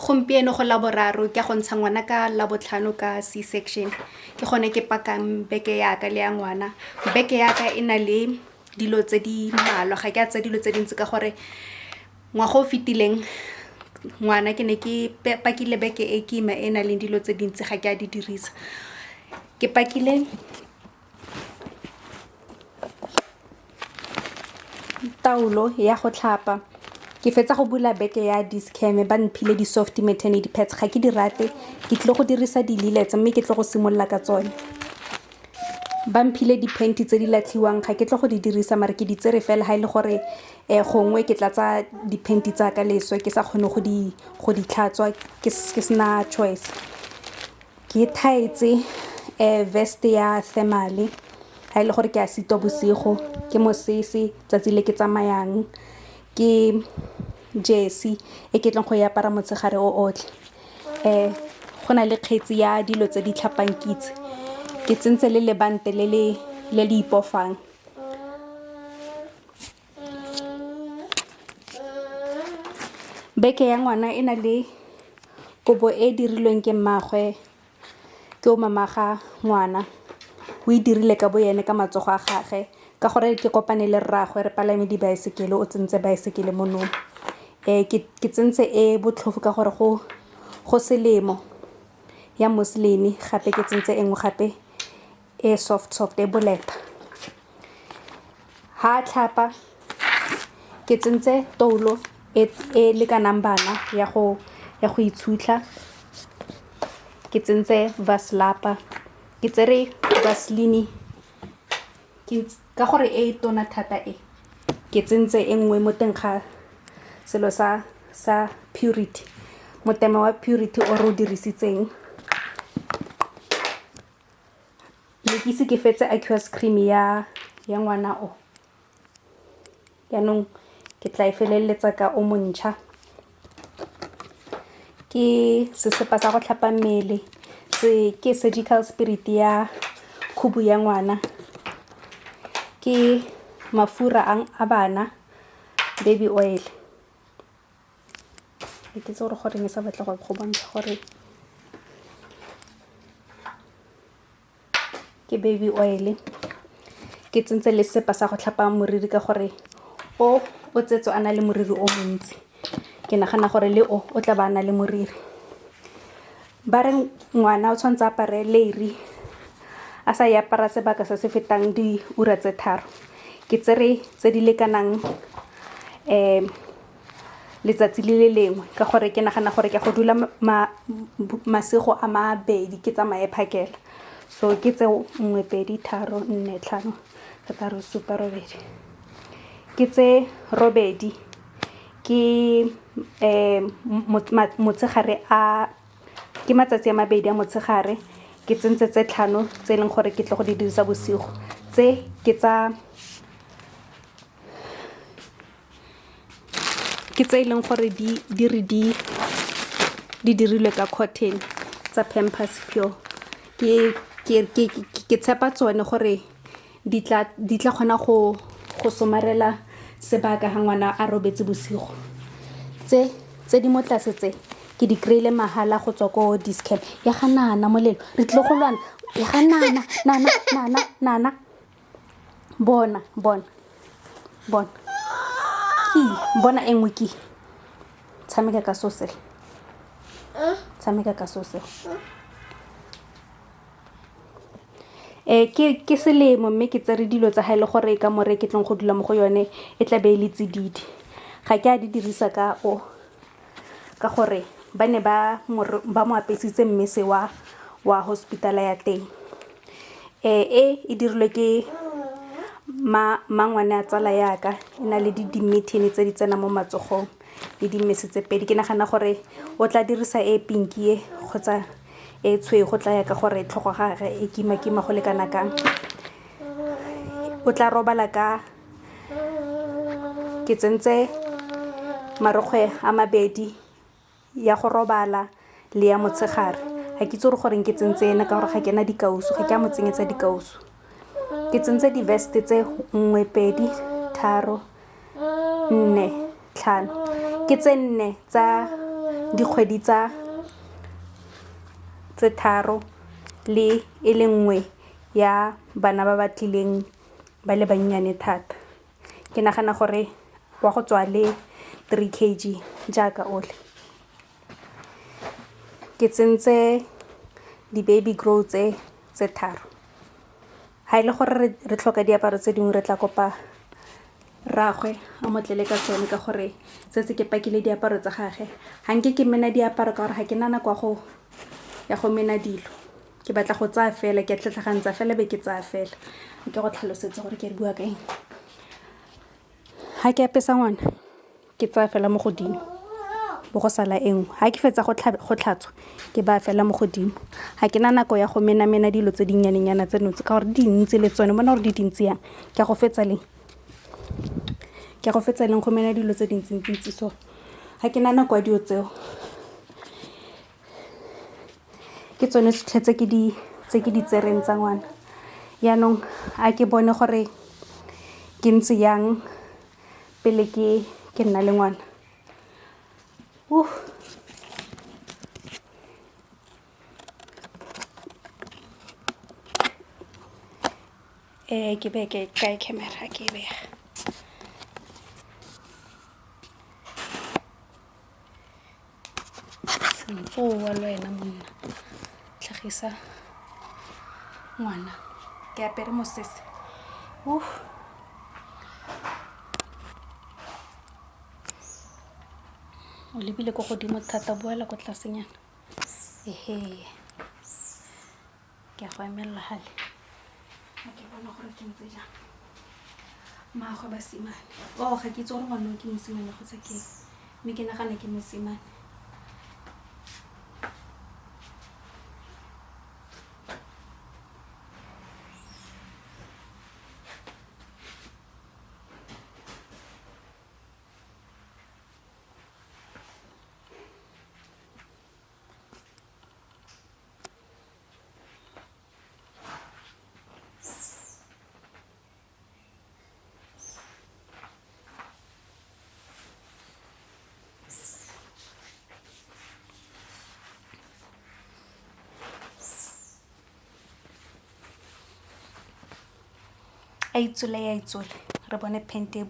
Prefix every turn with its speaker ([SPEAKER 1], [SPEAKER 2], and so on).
[SPEAKER 1] Gompieno go Laboraro, ke a go ntsha ngwana ka Labotlhano ka C-section. Ke gone ke pakang beke yaka le ya ngwana. Beke yaka e na le dilo tse di mmalwa, ga ke a tsaya dilo tse dintsi ka gore ngwaga o fetileng ngwana ke ne ke pakile beke e kima e nang le dilo tse dintsi ga ke a di dirisa. Ke pakile taolo ya go tlhapa. Ke fetsa go bula beke ya Dis-Chem ba mphile di-soft maternity pads ga ke di rate ke tlile go dirisa di-lilets mme ke tle go simolola ka tsone. Ba mphile di-panty tse di latlhiwang ga ke tle go di dirisa mare ke di tsere fela ga e le gore gongwe ke tlatsa di-panty tsa ka leswe ke sa kgone go di tlhatswa ke sena choice. Ke thaetse vest ya thermal ga e le gore ke a sitwa bosigo, ke mosese tsatsi le ke tsamayang, ke jersey e ke tlong go e apara motshegare o otlhe. Go na le kgetsi ya dilo tse di tlhapang kitse, ke tsentse le lebante le le ipofang. Beke ya ngwana e na le kobo e e dirilweng ke mmagwe, ke o mama ga ngwana o e dirile ka bo ene ka matsogo a gage ka gore ke kopane le rraagwe re palame dibaesekele o tsentse baesekele mo nong. Ke tsentse e botlhofo ka gore go selemo ya muslin gape ke tsentse e nngwe gape e soft soft e boleta. Ha a tlhapa ke tsentse toulo e lekanang bana ya go itshutlha, ke tsentse vaslapa, ke tsere vaseline ka gore e tona thata e ke tsentse e nngwe mo teng ga selo sa Purity, moteme wa Purity o re o dirisitseng. Ne ke ise ke fetse aqueous cream ya ngwana o, jaanong ke tla e feleletsa ka o montšhwa. Ke sesepa sa go tlhapa mmele, ke surgical spirit ya khubu ya ngwana, ke mafura a bana baby oil. Ga ke itse gore goreng e sa batle go bontsha gore ke baby oil. Ke tsentse le sesepa sa go tlhapa moriri ka gore o o tsetswe a na le moriri o montsi, ke nagana gore le o o tla ba a na le moriri. Ba re ngwana o tshwanetse a apare leiri a sa e apara sebaka se se fetang diura tse 3. Ke tsere tse di lekanang letsatsi le le lengwe ka gore ke nagana gore ke a go dula masigo a mabedi ke tsamaye phakela. So ke tseo 1, 2, 3, 4, 5, 6, 7, 8. Ke tse robedi ke motshegare a ke matsatsi a mabedi a motshegare ke tsentse tse 5 tse e leng gore ke tle go di dirisa bosigo. Tse ke tsa ke tse e leng gore di dirilwe ka cotton tsa Pampers Pure. Ke tshepa tsone gore di tla kgona go somarela sebaka ga ngwana a robetse bosigo. Tse di mo tlase tse ke di kry-ile mahala go tswa ko Dis-Chem. Ya ga nana molelo re tlile go lwana, ya ga nana nana nana nana, bona bona bona ke bona e nngwe ke tshameka ka so sele, tshameka ka so sele. Ke selemo mme ke tsere dilo tsa ga e le gore kamore ke tlong go dula mo go yone e tla be e le tsididi. Ga ke a di dirisa ka o ka gore ba ne ba mo apesitse mmese wa hospital ya teng. E e dirilwe ke mmangwane a tsala yaka e na le di-mitten tse di tsenang mo matsogong le dimmese tse 2. Ke nagana gore o tla dirisa e pinki e kgotsa e tshweu go tla ya ka gore tlhogo gage e kima-kima go le kana kang. O tla robala ka ke tsentse marokgwe a mabedi ya go robala le ya motshegare. Ga ke itse gore goreng ke tsentse ena ka gore ga ke na dikausu, ga ke a mo tsenyetsa dikausu. Ke tsentse di-vest tse 1, 2, 3, 4, 5. Ke tse 4 tsa dikgwedi tsa tse 3 le e le nngwe ya bana ba ba tlileng ba le bannyane thata. Ke nagana gore wa go tswa le 3 kg jaaka ole. Ke tsentse di-baby grow tse 3. Ha e le gore re tlhoka diaparo tse dingwe re tla kopa rraagwe a mo tlele ka tsone ka gore setse ke pakile diaparo tsa gage. Ga nke ke mena diaparo ka gore ga ke na nako ya go mena dilo. Ke batla go tsaya fela, ke a tlhatlhagantsa fela be ke tsaya fela. Ke go tlhalosetse gore ke re bua ka eng. Ha ke apesa ngwana ke tsaya fela mo godimo, bo go sala e nngwe. Ha ke fetsa go tlhatswa ke baya fela mo godimo. Ga ke na nako ya go mena-mena dilo tse dinnyane-nyana tseno tse ka gore di dintsi le tsone, bona gore di dintsi yang. Ke a go fetsa leng? Ke a go fetsa leng go mena dilo tse dintsi-ntsi so? Ga ke na nako ya dilo tseo. Ke tsone tsotlhe tse ke di tsereng tsa ngwana. Jaanong a ke bone gore ke ntse yang pele ke nna le ngwana. Ke beke kae camera ke e bega. Tsoa le wena monna, tlhagisa ngwana. Ke apere mosese. O lebile ko godimo thata, boela ko tlasenyana. Ehe. Ke a go emelela gale. Ga ke bona gore ke ntse jang. Mmaagwe basimane. Oh, ga ke itse gore ngwana o ke mosimane kgotsa ke eng. Mme ke nagana ke mosimane. A itsole ya itsole re bone phente e.